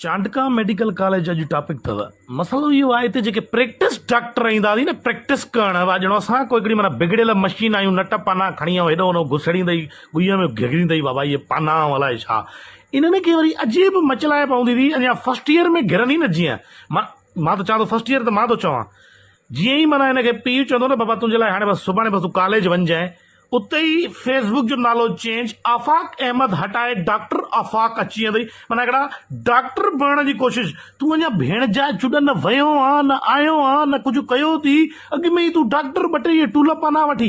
Chandka medical college اڄ topic اٿو. مسئلو اهو آهي هتي جيڪي پريڪٽس ڊاڪٽر ايندا ٿي نه پريڪٽس ڪرڻ ڄڻو اسان ڪو هڪڙي معنيٰ بگڙيل مشين آهيون نٽ پانا کڻي ۽ هيڏو هوڏو گهسڙيندئي ڳوهيء ۾ گهگڙيندئي بابا اهي پانا ۽ الائي ڇا انهن کي وري عجيب مچلائپ هوندي ٿي اڃا فرسٽ ايئر ۾ گهرن ئي نه جيئن مان مان ته چوان ٿو فرسٽ ايئر ته مان ٿو چوان جيئن ئي معنيٰ هن کي پيء چوندو نه بابا تنهنجي لاء هاڻي بس سڀاڻي بس تون ڪاليج وڃجانء اتي ئي فيس بڪ جو نالو چينج آفاق احمد هٽائي ڊاڪٽر آفاق اچي ويندئي معنيٰ هڪڙا ڊاڪٽر بڻڻ جي ڪوشش تون اڃا ڀيڻ جا چڏ نه ويو آن نه آيو آن نه ڪجهه ڪيو ٿي اڳ ۾ ئي تون ڊاڪٽر ٻه ٽي اهي ٽول پانا وٺي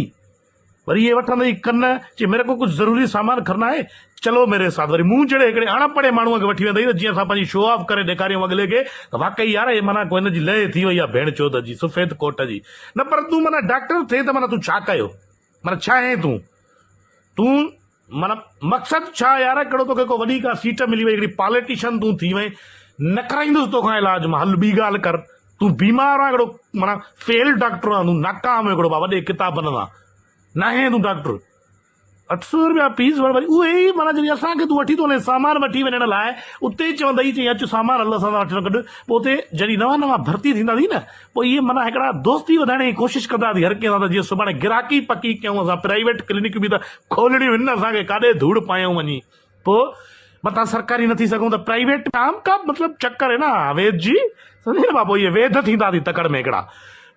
وري اهي وٺندئي ڪن چي ميري ڪو ڪجهه ضروري سامان کرنا هي چلو ميري ساٿ وري مون جهڙي هڪڙي اڻ پڙهي ماڻهوء کي وٺي ويندئي ته جيئن اسان پنهنجي شو آف ڪري ڏيکاريون اڳلي کي ته واقعي يار هي معنيٰ ڪو هن جي لئه ٿي وئي آهي ڀيڻ چود جي سفيد ڪوٽ جي نه پر تون معنيٰ ڊاڪٽر ٿئين ته معنيٰ تون ڇا ڪيو؟ معنيٰ ڇا آهين تون؟ تون معنيٰ مقصد ڇا يار ڪهڙو توکي ڪو وڏي ڪا سيٽ ملي وئي هڪڙي پاليٽيشن تون ٿي وئين نه ڪرائيندس توکان علاج مان هل ٻي ڳالهه ڪر تون بيمار آهين هڪڙو معنيٰ فيل ڊاڪٽر آهين تون ناڪام هڪڙو با وڏي ڪتابن سان ناهين تون ڊاڪٽر. اٺ سو روپيا فيس وٺ وري اهي ئي معنيٰ جڏهن اسان کي تون وٺي ٿو هلين سامان وٺي وڃڻ لاء اتي ئي چوندئي چئي اچ سامان هل اسان سان وٺڻ گڏ پوء اتي جڏهن نوان نوان ڀرتي ٿيندا ٿي نه پوء اهي معنيٰ هڪڙا دوستي وڌائڻ جي ڪوشش ڪندا ٿي هر ڪنهن سان ته جيئن سڀاڻي گراهڪي پڪي ڪيون اسان پرائيويٽ ڪلينڪون به ته کولڻيون آهن نه اسان کي ڪاڏي ڌوڙ پايون وڃي پوء متان سرڪاري نه ٿي سگهون ته پرائيويٽ ڪام ڪا مطلب چڪر هي نه ويد جي سمجهي نه بابو اهي ويد ٿيندا ٿي تڪڙ ۾ هڪڙا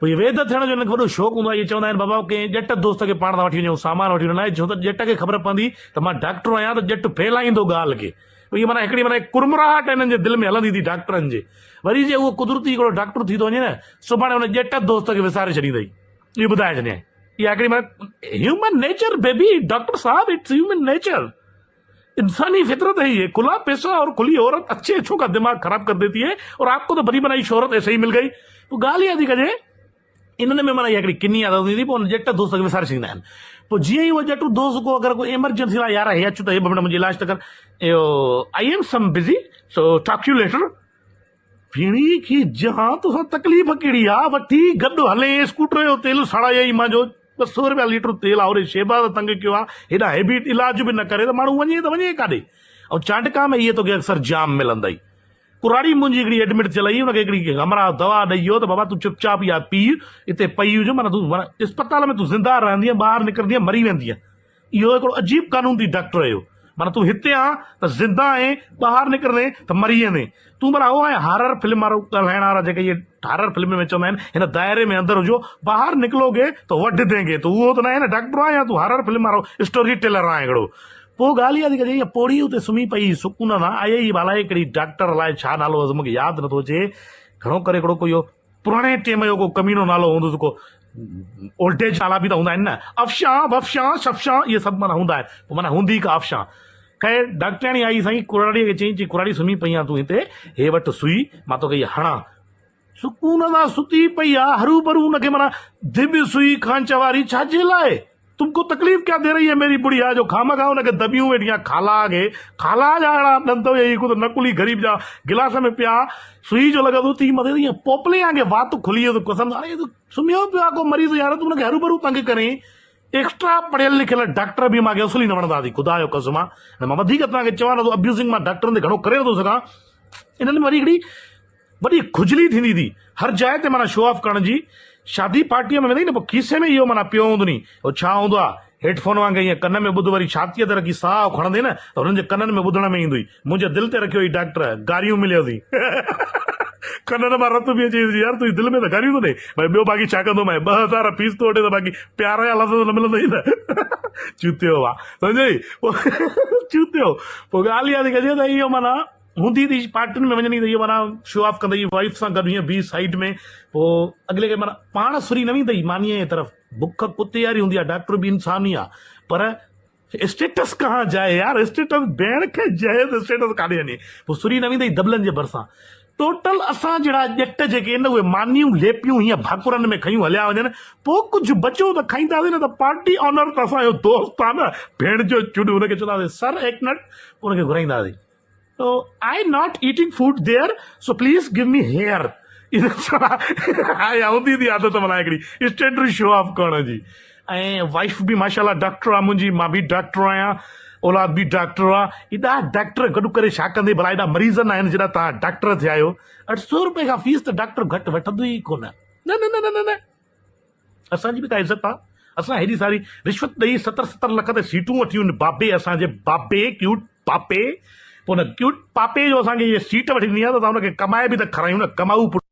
پوء اهي ويد ٿيڻ جو هنن کي وڏو شوق هوندو آهي اهي چوندا آهن بابا ڪنهن ڄٽ دوست کي پاڻ سان وٺي وڃون سامان وٺي وڃون ناهي ڇو ته ڄٽ کي خبر پوندي ته مان ڊاڪٽر آهيان ته ڄٽ ڦهلائيندو ڳالهه کي اهي معنيٰ هڪڙي معنيٰ ڪرمراهٽ هنن جي دل ۾ هلندي ٿي ڊاڪٽرن جي وري جي اهو قدرتي هڪڙو ڊاڪٽر ٿي ٿو وڃي نه سڀاڻي ان ڄٽ دوست کي وساري ڇڏيندئي اهو ٻڌائي ڇڏيائين اها هڪڙي معنيٰ هيومن نيچر بيبي ڊاڪٽر صاحب it's human nature انساني فطرت هي يه کلا پيسا اور کلي عورت اڇي اڇو کا دماغ خراب ڪر ديتي هي اور آپ کو تو بني بنائي شهرت ايسي هي مل گئي پوء ڳالهه اها ٿي ڪجي انهن ۾ معنيٰ اها هڪڙي ڪني عادت هوندي ٿي پوء ان ڄٽ دوست کي وساري ڇڏيندا آهن پوء جيئن ئي اهو ڄٽ دوست ڪو اگر ڪو ايمرجنسي لاء يار هي اچ ته هي ٻه منٽ منهنجي علاج ته ڪر اهو I am some busy so talk you later ڀيڻي کي جهان توسان تڪليف ڪهڙي آ، وٺي گڏ هلين، اسڪوٽر جو تيل سڙايائين مانجو 200 رپيا ليٽر تيل آ، هوڏي شهباز تنگ ڪيو آ، هيڏانهن هيبي علاج به نه ڪري ته ماڻهو وڃي ته وڃي ڪاڏي؟ ۽ چانڊڪا ۾ اهي توکي اڪثر جام ملندئي. ڪراڙي منهنجي هڪڙي ايڊمٽ ٿيل هئي، ان کي هڪڙي همراهه دوا ڏئي ويو ته بابا تون چپ چاپ اها پيء، اتي پئي هج، معنيٰ تون معنيٰ اسپتال ۾ تون زنده رهندينء، ٻاهر نڪرندينء مري ويندينء. اهو هڪڙو عجيب قانون ٿي ڊاڪٽر جو معنيٰ تون هتي آن ته زنده آهين ٻاهر نڪرندين ته مري ويندين تون ڀلا اهو آهين هارر فلم وارو ڳالهائڻ وارا جيڪي اهي هارر فلم ۾ چوندا آهن هن دائري ۾ اندر هجو باهر نڪلوگي ته وڍ دينگي تون اهو ته ناهي نه ڊاڪٽر آهين يا تون هارر فلم وارو اسٽوري ٽيلر آهين هڪڙو پوء ڳالهه اها ٿي ڪجي اها پوڙهي اتي سمهي پئي سڪون سان آئي ئي الائي ڪهڙي ڊاڪٽر الائي ڇا نالو هوس مونکي ياد نٿو اچي گهڻو ڪري هڪڙو ڪو اهو پراڻي ٽيم جو ڪو ڪمينو نالو هوندس ڪو اولڊ ايج نالا به ته هوندا آهن نه افشان وفشان شفشان اهي سڀ معنيٰ هوندا آهن پوء معنيٰ هوندي ڪا افشان خير ڊاڪٽرياڻي آئي سائين ڪراڙيء کي چيائين چي ڪراڙي سمهي پئي آهين تون هتي هي وٺ سوئي مان توکي هيء هڻان سڪون سان ستي پئي آ هرو ڀرو ان کي معنيٰ ڌٻ سوئي کانچ واري ڇا جي لاء تم ڪو تڪليف ڪيا the رهي هي ميري بڙهيا جو خامخواه ان کي دٻيون ويٺي آن خالا کي خالا جا اهڙا ڏند هئي هڪ ته نقلي غريب جا گلاس ۾ پيا سوئي جو لڳندو ٿي مٿي ائين پوپلي وانگي وات کلي ويو قسم سان اڙي سمهيو پيو آ ڪو مريض يار تون ان کي هروڀرو تنگ ڪرين ايڪسٽرا پڙهيل لکيل ڊاڪٽر به مان کي اصل ئي نه وڻندا ٿي خدا جو قسم آ مان وڌيڪ توهان کي چوان نٿو ابيوزنگ مان ڊاڪٽرن تي گهڻو ڪري نٿو سگهان انهن ۾ وري هڪڙي وڏي کجلي ٿيندي ٿي هر جاء تي معنيٰ شو آف ڪرڻ جي شادي پارٽيء ۾ ويندئي نه پوء کيسي ۾ اهو معنيٰ پيو هوندو ني اهو ڇا هوندو آ هيڊ فون وانگي ائين ڪن ۾ ٻڌ وري ڇاتيء تي رکي ساهه کڻندي نه ته هنن جي ڪنن ۾ ٻڌڻ ۾ ايندو ئي منهنجي دل تي رکيو هي ڊاڪٽر گاريون مليو ٿي ڪنن مان رت به اچي ويندي يار تنهنجي دل ۾ ته گاريون ٿو ڏي ڀائي ٻيو باقي ڇا ڪندو مانء 2000 فيس ٿو وٺي ته باقي پيار جا لفظ ته نه ملندئي نه چوتيو وا سمجهئي چوتيو پوء ڳالهه اها ٿي ڪجي ته اهو معنيٰ هوندي ٿي پارٽين ۾ وڃڻي ته اهو معنيٰ شو آف ڪندئي وائيف سان گڏ هيئن بيهه سائيڊ ۾ پوء اڳلي کي معنيٰ پاڻ سري نه ويندئي مانيء جي طرف بک ڪتي واري هوندي آهي ڊاڪٽر به انسان ئي آهي پر اسٽيٽس ڪهان جائي يار اسٽيٽس ڀيڻ کي جهيز اسٽيٽس ڪاڏي وڃي پوء سري نه ويندئي دٻلن جي ڀرسان ٽوٽل اسان جهڙا ڄٽ جيڪي آهن نه اهي مانيون ليپيون هيئن ڀاڪرن ۾ کنيون هليا وڃن پوء ڪجهه بچيو ته کائينداسين نه ته پارٽي آنر ته اسان جو دوست آهي نه ڀيڻ جو چڏ ان کي چونداسين سر ايڪ منٽ پوء ان کي گهرائينداسين So I not eating food there so please give me here اها هوندي ٿي عادت معنيٰ هڪڙي اسٽينڊري شو آف ڪرڻ جي ۽ وائيف به ماشاء الله ڊاڪٽر آهي منهنجي مان به ڊاڪٽر آهيان. اولاد به ڊاڪٽر آ. ايڏا ڊاڪٽر گڏ ڪري ڇا ڪندي ڀلا ايڏا مريض ناهن جيڏا توهان ڊاڪٽر ٿيا آهيو. 800 روپئي کان فيس ته ڊاڪٽر گهٽ وٺندو ئي ڪونه. نه نه نه نه نه اسان جي به ڪا عزت آ. اسان هيڏي ساري رشوت ڏئي ستر ستر لک تي سيٽون وٺيون آهن بابي اسان جي بابي ڪيوٽ پاپي پوء ان ڪيوٽ پاپي جو اسان کي اهي سيٽ وٺي ڏني آ ته اسان ان کي ڪمائي به ته کارايون نه ڪمائو پٽ.